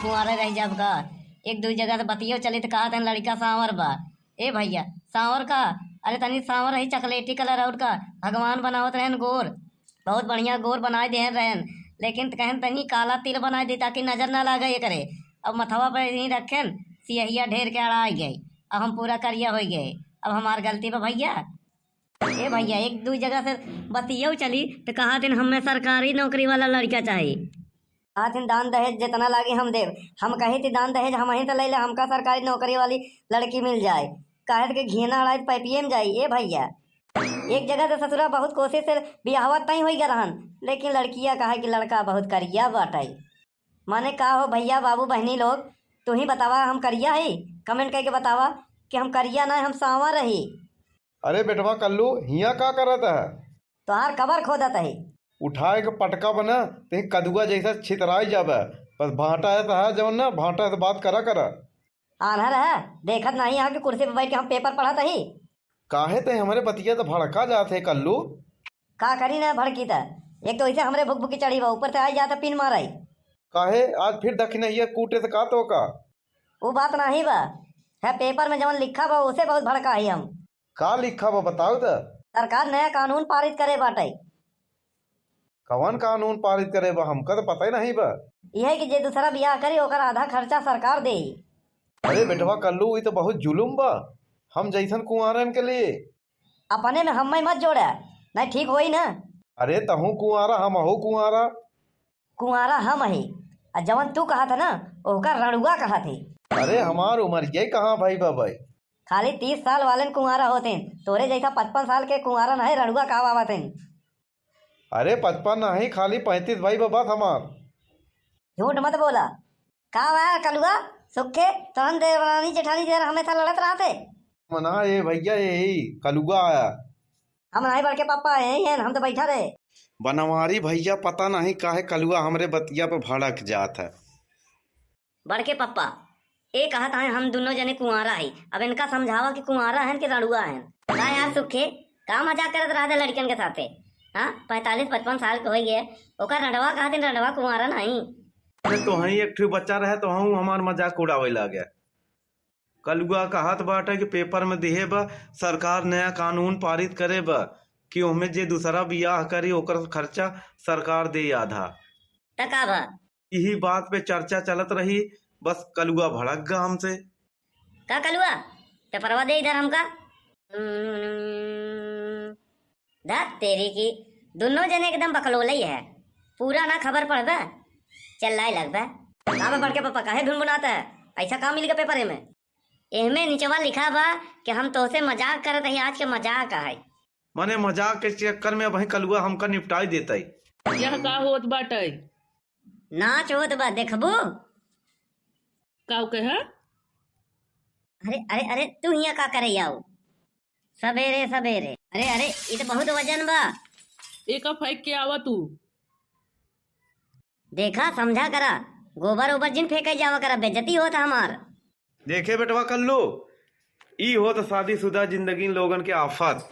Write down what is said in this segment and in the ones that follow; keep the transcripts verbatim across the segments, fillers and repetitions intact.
कुंवारे रह जाब का? एक दुइ जगह से बतियो चली त कहत हैं लड़का सांवर बा। ए भइया, सांवर का? अरे तनी सांवर रही, चॉकलेटी कलर और का, भगवान बनावत रहन गोर। बहुत बढ़िया गोर बनाए देहन रहन, लेकिन कहन तनी काला तिल बनाए दे ताकि नजर ना लागे एकरे। अब मथवा पे ही रखेन, सियहिया ढेर के अड़ाई गई, अब हम पूरा करिया होइ गए। अब हमार गलती बा भइया। ए भइया, एक दुइ जगह से बतियो चली त कहत हैं हमें सरकारी नौकरी वाला लड़का चाही। कहत हैं दान दहेज जितना लागी हम देब। हम कही थी दान दहेज हमहीं से ले ले, हमका सरकारी नौकरी वाली लड़की मिल जाए। कहत के घिना अड़ाई पैपिये में जाई। ए भइया, एक जगह से ससुरा बहुत कोशिश से बियाहवा तय होइ गए रहन, लेकिन लड़किया कहा कि लड़का बहुत करिया बाटे। माने का हो भइया, बाबू, बहनी लोग, तू ही बतावा हम करिया है? कमेंट करके बतावा कि हम करिया ना, हम सांवर रही। अरे बेटवा कल्लू, हियाँ का करत है? तोहार कबर खोदत है। उठाए के पटका बना, ते कदुआ जैसा छितराई जाबे। बस भाटा है तो है जौन ना, भाटा है तो बात करा करा। आन्हर है, देखत नहीं है कि कुर्सी पे बैठ के हम पेपर पढ़त ही। काहे ते हमरे बतिया तो भड़का जात है कल्लू? का करी ना भड़की त, एक तो ऐसे हमरे भुक भुकी चढ़ी बा, ऊपर से आई जात है पिन माराई। काहे आज फिर दखिनहिया कूटे से का तो का? वो बात नहीं बा, है पेपर में जवन लिखा बा उसे बहुत भड़का ही हम। का लिखा बा बताओ त। सरकार नया कानून पारित करे बाटे। कवन कानून पारित करे बा, हमका तो पता ही नहीं बा। यह कि जे दूसरा बियाह करी ओकर आधा खर्चा सरकार देई। अरे बेटवा कल्लू, ई तो बहुत जुलुम बा हम जैसन कुंवारन के लिए। अपने में हम्मे मत जोड़ा, नहीं ठीक होई ना। अरे तहू कुंवारा, हमहू कुंवारा। कुंवारा हम ही, आ जवन तू कहत है ना, ओका रड़ुआ कहत ही। अरे हमार उमर ये कहाँ भाई बा भाई? खाली तीस साल वाले कुंवारा होते हैं, तोरे जैसा पचपन साल के कुंवारा नहीं रड़ुआ कहा आवत हैं। अरे पचपन नहीं, खाली पैंतीस भाई बा बस हमार। झूठ मत बोला। का बा कलुआ, सुखे, तोहन देवरानी जेठानी से हमेशा लड़त रहते? मना ए भइया, यही कलुआ आया। हम नहीं बड़के पापा, यही हैं, हम तो बैठा रहे। बनवारी भइया, पता नहीं काहे कलुआ हमरे बतिया पे भड़क जात है। बड़के पप्पा, ए कहत हैं हम दुनो जने कुंवारा ही। अब इनका समझावा कि कुंवारा हैं कि रड़ुआ हैं। का यार सुखे, का मजाक करत रहत है लड़कन के साथे? हाँ, पैंतालीस पचपन साल के होइ गए, ओकर रंडवा कहत हैं, रंडवा कुंवारा नहीं। अरे तोहई एक ठो बच्चा रहे, तोहू हमार मजाक उड़ावे लागे। कलुआ कहत बाटे कि पेपर में दिहे बा, सरकार नया कानून पारित करे बा कि ओहमे जे दूसरा बियाह करी ओकर खर्चा सरकार दे आधा। त का बा? यही बात पे चर्चा चलत रही, बस कलुआ भड़क गा हमसे। का कलुआ, पेपरवा दे इधर हमका। हम्म, धत तेरी की, दुनो जने एकदम बकलोले ही है, पूरा ना खबर पढ़बे, चिल्लाए लगबे। का बा बड़के पापा, काहे भुनभुनात है? ऐसा का मिल गया पेपर में? एहमे निचवा लिखा बा कि हम तोहसे मजाक करत हई, आज के मजाक है। माने मजाक के चक्कर में अबहीं कलुआ हमका निपटाई देतई। यह का होत बाटई? नाच होत बा, देखबू? का कहे? अरे, अरे, अरे, तू हियां का करे आओ? सबेरे, सबेरे। अरे, अरे, ई तो बहुत वजन बा। एका फेंक के आवा तू। देखा, समझा करा, गोबर ओबर जिन फेंके जावा करा, बेइज्जती होत हमार। देखे बेटवा कल्लू, ई होत शादीशुदा जिंदगी लोगन के आफत।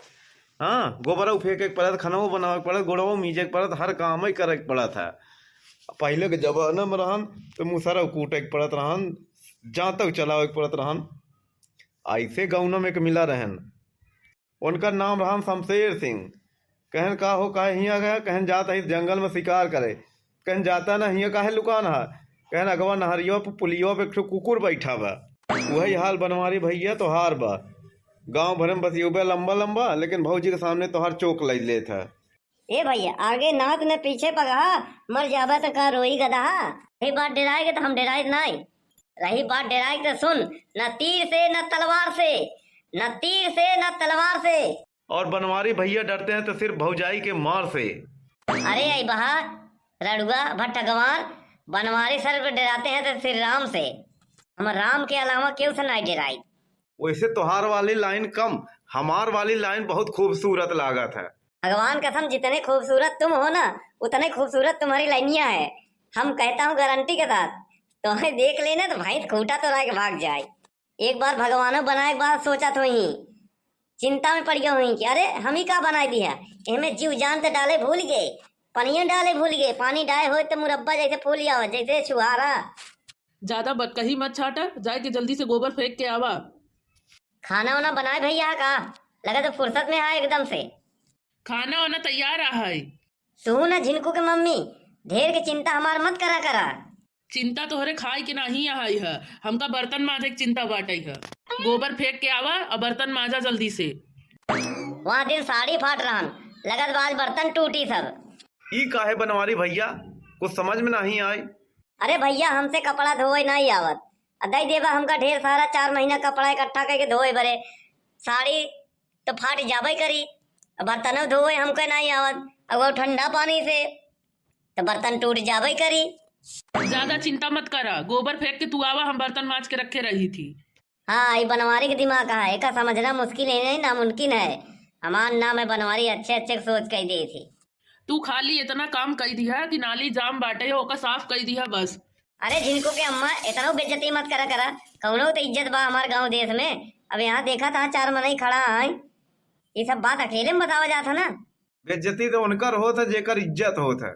हाँ, गोबरऊ फेंके के पड़त, खानऊ बनावे के पड़त, गोड़वऊ मीजे के पड़त, हर काम ही करे के पड़त है। पहिले के जमाना में रहन तो मुसरऊ कूटे के पड़त रहन, जांतऊ चलावे के पड़त रहन। ऐसे गौना में एक मिला रहन, उनकर नाम रहन शमशेर सिंह। कहन का हो, काहे हियां गया? कहन जात ही जंगल में शिकार करे। कहन जाता ना हियां काहे लुकान है? कहन अगवा नहरिया पे पुलियो पे एक ठो कुकुर बैठा बा। वही हाल बनवारी भैया तोहार बा। गांव भरे में बतियौबे लंबा लंबा, लेकिन भौजी के सामने तोहार चोक लइ लेत है। ए भैया, आगे नाथ न पीछे पगहा, मर जाबे त का रोई गदहा। रही बात डेराए के त हम डेराए नाई। रही बात डेराए के त सुन, न तीर से न तलवार से, न तीर से न तलवार से। और बनवारी भैया डरते हैं तो सिर्फ भौजाई के मार से। अरे आई बहा, रड़ुआ भट्टगवार, बनवारी सर पे डेराते हैं तो श्री राम से। हम राम के अलावा केहू से नाई डेराई। वैसे तोहार वाली लाइन कम, हमार वाली लाइन बहुत खूबसूरत लागत है। भगवान कसम, जितने खूबसूरत तुम हो ना, उतने खूबसूरत तुम्हारी लाइनिया है। हम कहता हूँ गारंटी के साथ, तुम्हें देख लेना तो भैंस खूंटा तो लाके भाग जाए। एक बार भगवानो बनाए के बाद सोचत होई, चिंता में पड़ गए होई कि अरे हम ही का बनाए दिया, एहमे जीव जान तो डाले भूल गए, पानियो डाले भूल गए। पानी डाए होए तो मुरब्बा जैसे फूल जाओ, जैसे छुहारा। ज्यादा बतकही मत छाटा, जाए के जल्दी से गोबर फेंक के आवा। खाना वाना बनाए भैया का? लगा तो फुर्सत में है एकदम से। खाना वाना तैयार आ है। सुन ना झिनकू के मम्मी, ढेर के चिंता हमार मत करा करा। चिंता तोहरे खाए के नाही आई है, हमका बर्तन माजे के चिंता बाटै है। गोबर फेंक के आवा और बर्तन माजा जल्दी से। वहाँ दिन साड़ी फाट रहन, लगत बा आज बर्तन टूटी सब। ई काहे बनवारी भैया, कुछ समझ में नाही आए। अरे भैया, हमसे कपड़ा धोवे नाही आवत, आ दई देबा हमका ढेर सारा, चार महीना कपड़ा इकट्ठा करके धोए बरे। साड़ी तो फाट जाबे करी, आ बर्तनों धोवे हमके नाही आवत, आ वो ठंडा पानी से तो बर्तन टूट जाबे करी। ज्यादा चिंता मत करा, गोबर फेंक के तू आवा, हम बर्तन माज के रखे रही थी। हाँ, ई बनवारी के दिमाग है, एका समझना मुश्किल है नहीं, नामुमकिन है। हमार नाम है बनवारी, अच्छे अच्छे के सोच कई दे थी। तू खाली इतना काम कई दिया कि नाली जाम बाटे, ओका साफ कई दिया बस। अरे झिनकू के अम्मा, इतना बेइज्जती मत करा करा, कौनो तो इज्जत बा हमार गांव देश में। अब यहाँ देखा था चार मनई खड़ा है, ये सब बात अकेले में बतावा जात है ना। बेइज्जती तो उनकर होत है जेकर इज्जत होत है।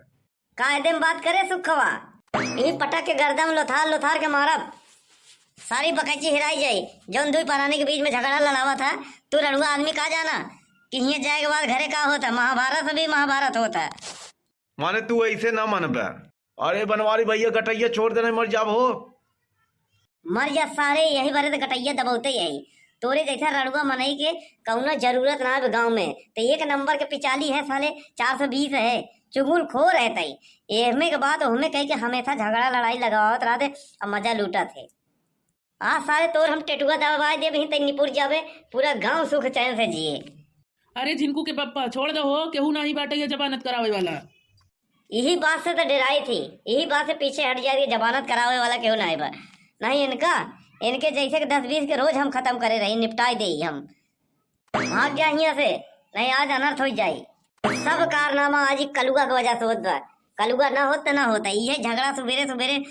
का एकदम बात करे सुखवा, यही पटक के गर्दन लोथार लोथार के मारब, सारी बकैची हेराई जाई। जौन दुई परानी के बीच में झगड़ा लड़ावा था, तू रड़ुआ आदमी का जाना कि हियाँ जाए के बाद घरे का होता, महाभारत भी महाभारत होता। माने तू ऐसे ना मनबे। अरे बनवारी भैया, गटैया छोड़ देना, मर जाब हो। मर जा सारे, यही बारे तो गटैया दबौते यही। तोरे जैसा रड़ुआ मनई के कौनो जरूरत ना है गाँव में। तो एक नंबर के पिचाली है साले, चार सौ बीस है, चुगलखोर है तई। एहमे के बात ओहमे कह के हमेशा झगड़ा लड़ाई लगावत रहते, अब मजा लूटत है। आज सारे तोर हम टेटुआ दबाए देब, ही तई निपुर जाबे, पूरा गांव सुख चैन से जिए। अरे झिनकू के पप्पा, छोड़ दो हो, केहू नाही बाटे ये जमानत करावे वाला। यही बात से तो डराई थी, यही बात से पीछे हट जाए कि जमानत करावे वाला केहू नाही बा। नहीं इनका, इनके जैसे के दस बीस के रोज हम खत्म करे रही, निपटाई दे हम। भाग जा हियाँ से, नहीं आज अनर्थ हो जाई। सब कारनामा आज ई कलुआ के वजह से होत बा। कलुआ ना होत त ना होता, इहे झगड़ा सुबेरे सुबेरे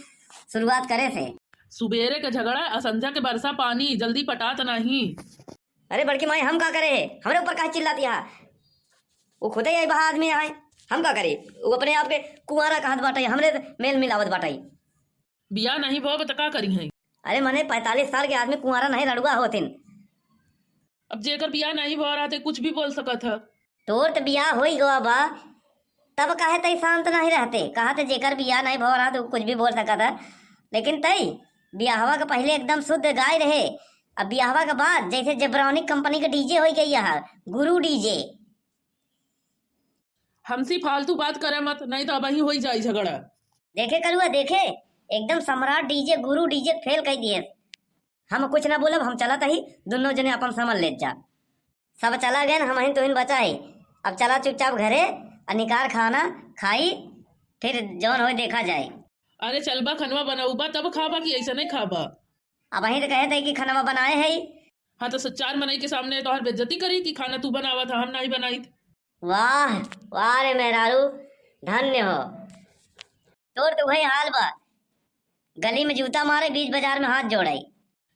शुरुआत करे से। सुबेरे के झगड़ा, असंझा के बरसा पानी, जल्दी पटात नाही। अरे बड़की माई, हम का करे है? हमरे ऊपर काहे चिल्लाती है? वो खुदे यही बहा आदमी है, हम का करे? वो अपने आप के कुंवारा कहत बाटे, हमरे से मेल मिलावत बाटे। बियाह नहीं भव त का करी है? अरे मने पैंतालीस साल के आदमी कुंवारा नहीं रड़ुआ होतिन। अब जेकर बियाह नहीं भव रहते कुछ भी बोल सकत है। तोर त बियाह होई गवा बा, तब काहे तई शांत नहीं रहते? कहा त जेकर बियाह नहीं भव रहते वो कुछ भी बोल सकत है, लेकिन तई बियाहवा के पहले एकदम शुद्ध गाय रहे, अब बियाहवा के बाद जैसे जेब्रानिक कंपनी के डीजे होई गई है, गुरु डीजे। हमसे फालतू बात करे मत, नहीं तो अबही होई जाई झगड़ा। देखे कलुआ, देखे, एकदम सम्राट डीजे, गुरु डीजे फेल कर दिए। हम कुछ ना बोलब, हम चलत ही, दुनो जने अपन समझ लेत जा। सब चला गए, हम ही तुहिन बचा ही। अब चला चुपचाप घरे, और निकार खाना खाई, फिर जौन होए देखा जाए। अरे चलबा, खनवा बनौबा तब खाबा कि ऐसे नहीं खाबा? अब वहीं तो कहे थे कि खनवा बनाए है। हाँ तो स-, चार मनई के सामने तोहर बेइज्जती करी कि खाना तू बनावा था, हम नहीं बनाई। वाह, वाह रे मेहरारू, धन्य हो। तोर तो वही हाल बा, गली में जूता मारे, बीच बाजार में हाथ जोड़ाई।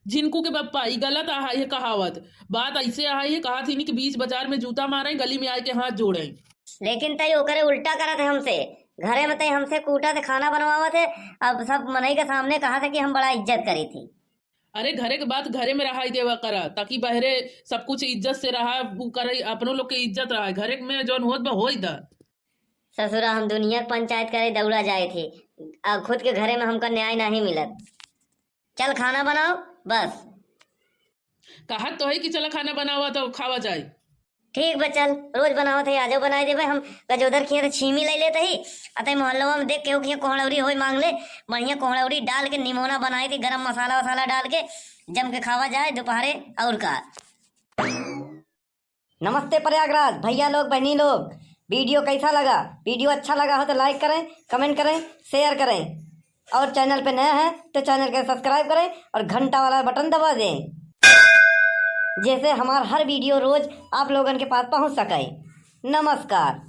झिनकू के बप्पा, ई गलत आहा ये कहावत। बात ऐसे आहा ये कहा थी कि बीच बाजार में जूता मारे, गली में आए के हाथ जोड़े। लेकिन तई ओकरे उल्टा करत है हमसे, घरे में तई हमसे कूटत है, खाना बनवावत है, अब सब मनई के सामने कहा था कि हम बड़ा इज्जत करी थी। अरे घरे के बात घरे में रहाई देवा करा, ताकि बहरे सब कुछ इज्जत से रहा, उ करे, अपनो लोग के इज्जत रहा। घरे में जौन होत बा होई दा। ससुरा हम दुनिया के पंचायत करे दौड़ा जाए थे, आ खुद के घरे में हमका न्याय नहीं मिलत। चल खाना बनाओ बस। कहत तो है कि चला खाना बनावा तो खावा जाए। ठीक बा चल, रोज बनावत है, आजो बनाए देबे। हम गजोधर खिया तो छीमी ले लेते ही, अतः मोहल्ला में देख केहू खिया कोहड़ौरी होई मांग ले, बढ़िया कोहड़ौरी डाल के निमोना बनाए थे, गरम मसाला वसाला डाल के जम के खावा जाए दोपहरे। और का। नमस्ते प्रयागराज, भैया लोग, बहनी लोग, वीडियो कैसा लगा? वीडियो अच्छा लगा हो तो लाइक करें, कमेंट करें, शेयर करें, और चैनल पे नया है तो चैनल के सब्सक्राइब करें और घंटा वाला बटन दबा दें, जैसे हमार हर वीडियो रोज आप लोगन के पास पहुंच सके। नमस्कार।